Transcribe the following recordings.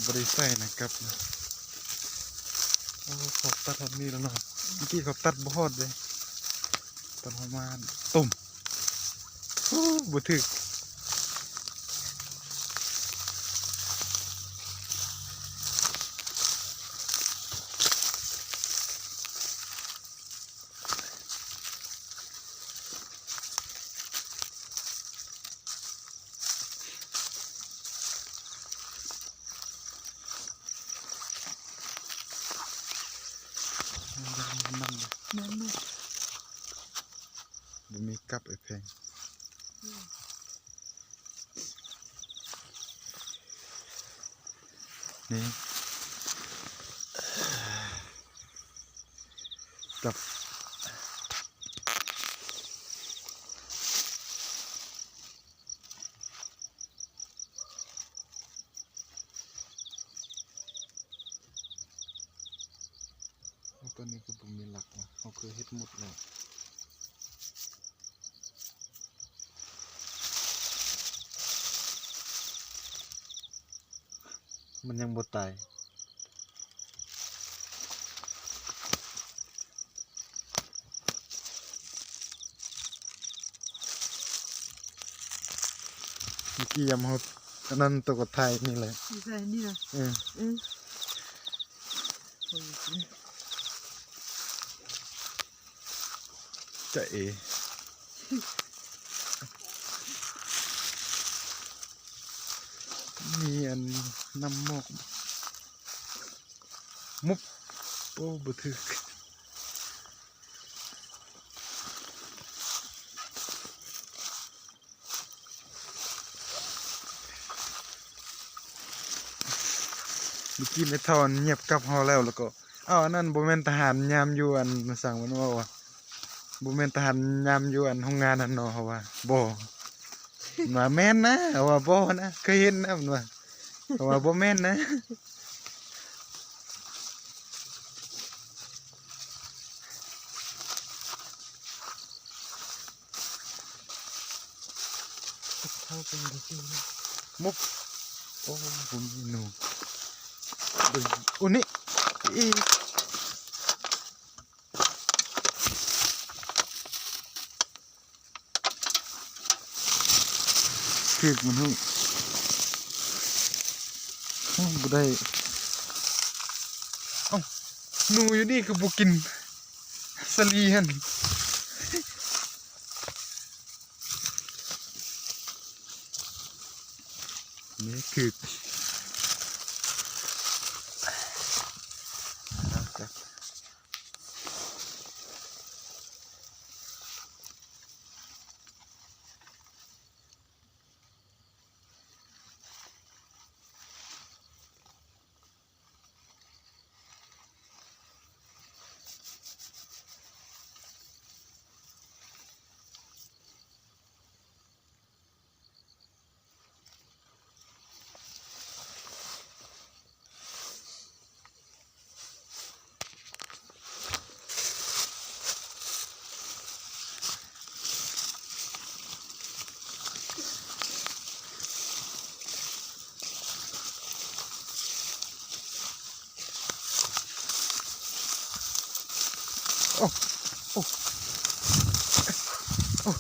ບໍ່ໄດ້ໃສ່ນະກັບນະ. ໂອ້ ເຂົາຕັດຮອດນີ້ແລ້ວເນາະ. ເມື່ອກີ້ເຂົາຕັດບໍ່ຮອດເດ້ ຕອນເຮົາມາ ຕຸ້ມ. ໂອ້ ບໍ່ຖືກ. ມັນ ມັນ ມັນ ມັນ ບໍ່ມີກັບໄອ້ແພງ. ອືມ ນີ້ ກັບ ໂອ້ ຕອນນີ້ຄືບໍ່ມີຫຼັກວະ ເຮົາຄືເຮັດໝົດແລ້ວ. ມັນຍັງບໍ່ຕາຍ. ເມື່ອກີ້ຍາມເຮົາ ອັນນັ້ນ ໂຕກໍຖ່າຍນີ້ແຫຼະ. ຢູ່ໃສນີ້ນະ? ເອີ ເອີ. ຈະເອ ມີອັນນ້ຳໝອກ ມຸບ ໂອ້ ບໍ່ຖືກ. ເມື່ອກີ້ແມ່ເຖົ້າຍຽບກັບເຮົາແລ້ວ ແລ້ວກໍ ເອົ້າ ອັນນັ້ນບໍ່ແມ່ນທະຫານຍາມຢູ່ອັນ ມັນສັງ ມັນເວົ້າວ່າ ບໍ່ແມ່ນທະຫານຍາມຢູ່ອັນໂຮງງານຫັ້ນເນາະ ເຮົາວ່າ ບໍ່ ມັນວ່າ ແມ່ນນະ ເຮົາວ່າ ບໍ່ນະ ເຄີຍເຫັນນະ ມັນວ່າ ເຮົາວ່າ ບໍ່ແມ່ນນະ. ເຂົ້າໄປຢູ່ທີ່ນີ້ ມຸບ ໂອ້ ບໍ່ມີໜູ ເບິ່ງ ໂອ້ ນີ້ອີກ. ຖືກມັນໃຫ້ ໂອ້ ບໍ່ໄດ້. ເອົ້າ ໜູຢູ່ນີ້ຄືບໍ່ກິນສາລີຫັ້ນ? ນີ້ຄື ໂອ້ ໂອ້ ໂອ້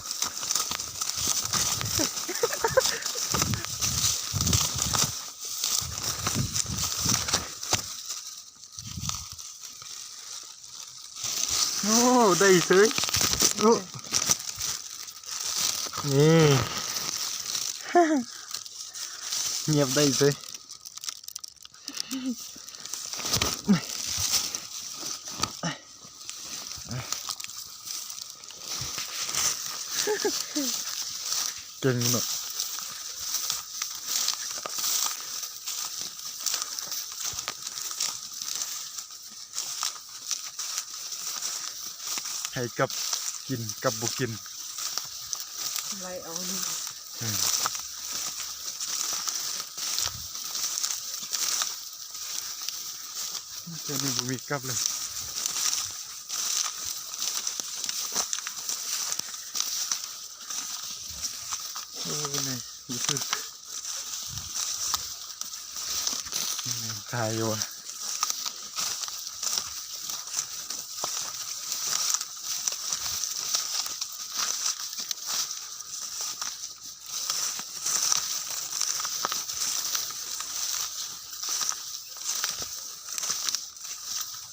ໂອ້ ໄດ້ເສີຍ ໂອ້ ນີ້ ງຽບໄດ້ເສີຍ. ເກັ່ງເນາະ ໃຫ້ກັບກິນ ກັບບໍ່ກິນ ໄລ່ເອົານີ້. ອືມ ເທື່ອນີ້ບໍ່ມີກັບເລີຍ. ໂອ້ ນີ້ ຮູ້ສຶກ ນີ້ ຂາຍຢູ່.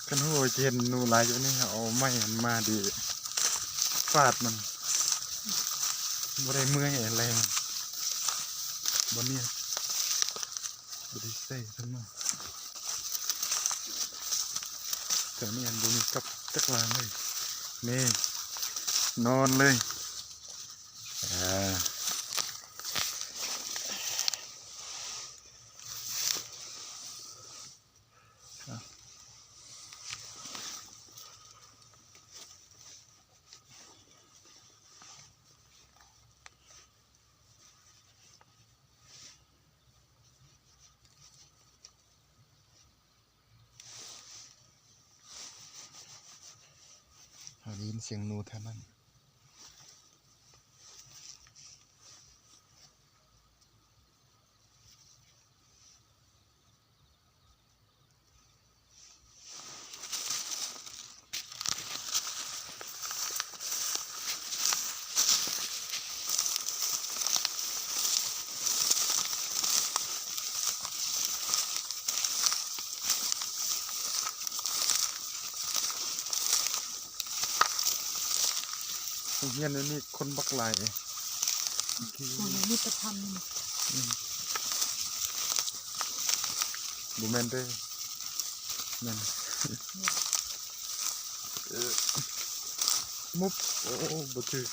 ຄັນຮູ້ວ່າຈະເຫັນໜູຫຼາຍຢູ່ນີ້ ເຮົາເອົາໄມ້ຫັ້ນມາດີ ຟາດມັນ ບໍ່ໄດ້ເມື່ອຍແຮງ. ບໍ່ນີ້ ບໍ່ໄດ້ໃສ່ທັງໝົດ ແຖວນີ້ອັນບໍ່ມີກັບຈັກລາງເລີຍ. ນີ້ ນອນເລີຍ ອ່າ. ເຮົາໄດ້ຍິນສຽງໜູແຖວນັ້ນ. ໂຮງຮຽນອັນນີ້ຄົນບັກຫຼາຍເດ້. ໂອ້ຍ ມິດຕະທຳນີ້ ອືມ ບໍ່ແມ່ນເດ້ ແມ່ນ ເອີ ມຸບ ໂອ້ ບໍ່ຖືກ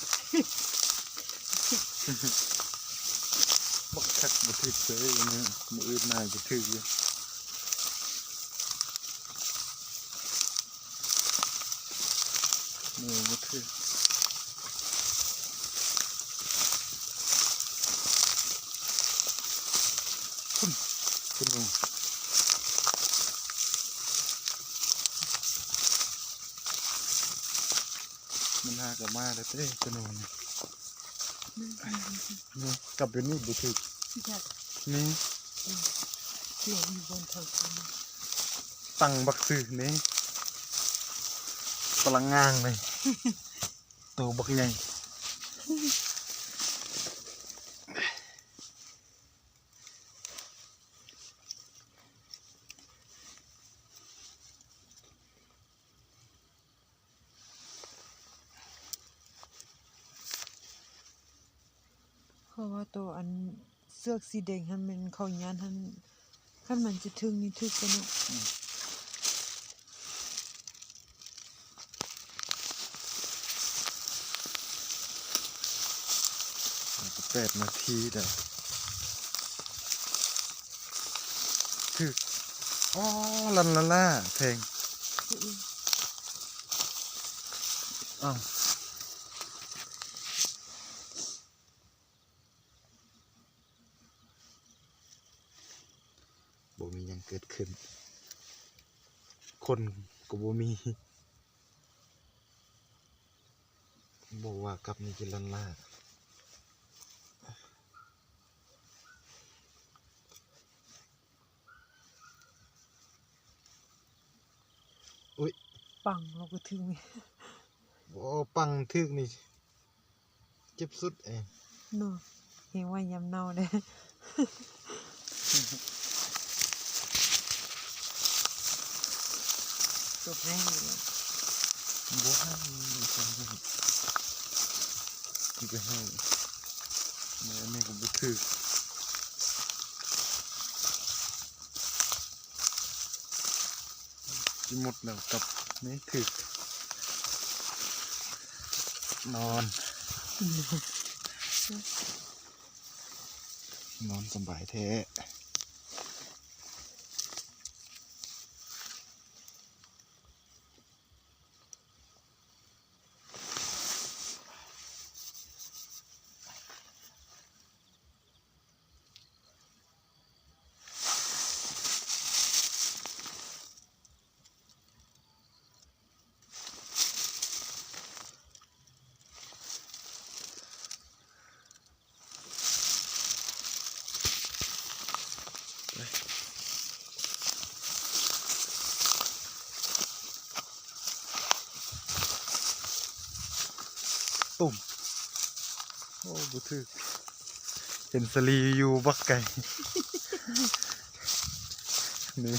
ບັກຄັກ ບໍ່ຖືກເລີຍ ມື້ອື່ນໜ້າຈະຖືກຢູ່. ໂອ້ ບໍ່ຖືກ ພຸ້ນ ພຸ້ນ ມັນຫາກະມາແລ້ວເດ້ ໂຕໂນ້ນ. ນີ້ ກັບຢູ່ນີ້ບໍ່ຖືກ ນີ້ ສຽງຢູ່ບົນເທິງ ຕັ້ງບັກຊື່ນີ້ ກຳລັງງາມເລີຍ ໂຕບັກໃຫຍ່. ເພາະວ່າໂຕອັນເຊືອກສີແດງຫັ້ນແມ່ນເຂົາຢ້ານຫັ້ນ ຄັນມັນຈະຖືກນີ້ຖືກແລ້ວເນາະ. ອືມ ແປດນາທີແລ້ວ ຖືກ ອໍ ລັນລາລາ ແພງ ອືມ ອ້າວ ບໍ່ມີຫຍັງເກີດຂຶ້ນ ຄົນກໍບໍ່ມີ. ບໍ່ວ່າກັບນີ້ກິນລັນລາ ໂອ້ຍ ປັງ ເຮົາກໍຖືກນີ້ ໂອ້ ປັງຖືກນີ້ ເຈັບສຸດເອງເນາະ ແຮງວ່າຍາມເນົ່າເດ້ ຕົກແຮງຢູ່ ບໍ່ໃຫ້ ຊິໄປໃຫ້ ແມ່ນີ້ກໍບໍ່ຖືກ. ຊິໝົດແລ້ວກັບນີ້ ຖືກ ນອນ ນອນສະບາຍແທ້. ໂ ໂອ້ ບໍ່ຖືກ ເຫັນສາລີຢູ່ບັກໄກ ນີ້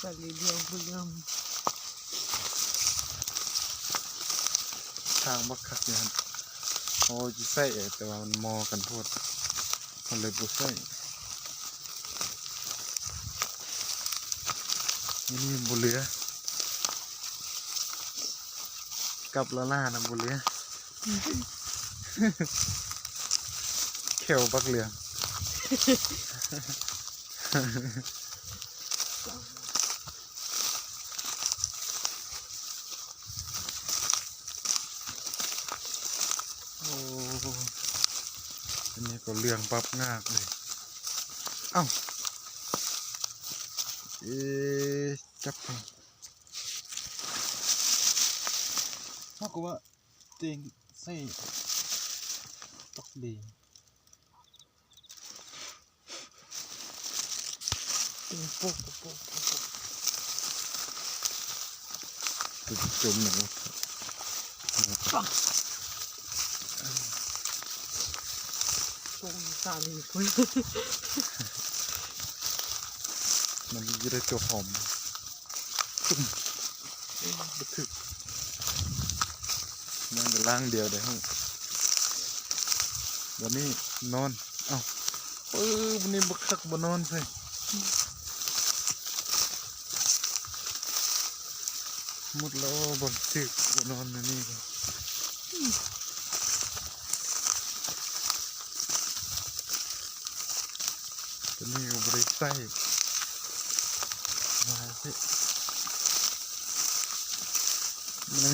ສາລີດຽວບໍ່ເຫຼື່ອມ ທາງບັກຄັກຢູ່ຫັ້ນ ໂອ້ ຊິໃຊ້ ແຕ່ວ່າມັນມໍ່ກັນໂພດ ມັນເລີຍບໍ່ໃຊ້ ນີ້ບໍ່ເຫຼືອ ກັບລ້າໆນະບໍ່ເຫຼືອ ແຂ້ວບັກເຫຼືອງ ໂອ້ ອັນນີ້ກໍເຫຼືອງປັບງາກເລີຍ ເອົ້າ ເອ ຈັບ ເຮົາກໍວ່າເຕັງໃສ່ຕອກເດ ໂປະ ໂປະ ໂປະ ໂປະ ໂປະ ຈົມແລ້ວ ໂອ້ຍ ຕາລີພຸ້ນ ມັນມີໄດ້ຕົວຫອມ ໂອ້ຍ ບໍ່ຖືກ ຍັງແຕ່ລ່າງດຽວເດ້ ບັດນີ້ນອນ ເອົ້າ ເອີ ບັດນີ້ບໍ່ຄັກ ບໍ່ນອນໃສ່ ໝົດແລ້ວ ບໍ່ຖືກ ບໍ່ນອນອັນນີ້ ຕົວນີ້ກໍບໍ່ໄດ້ໃສ່ ມາຊິ ມັນ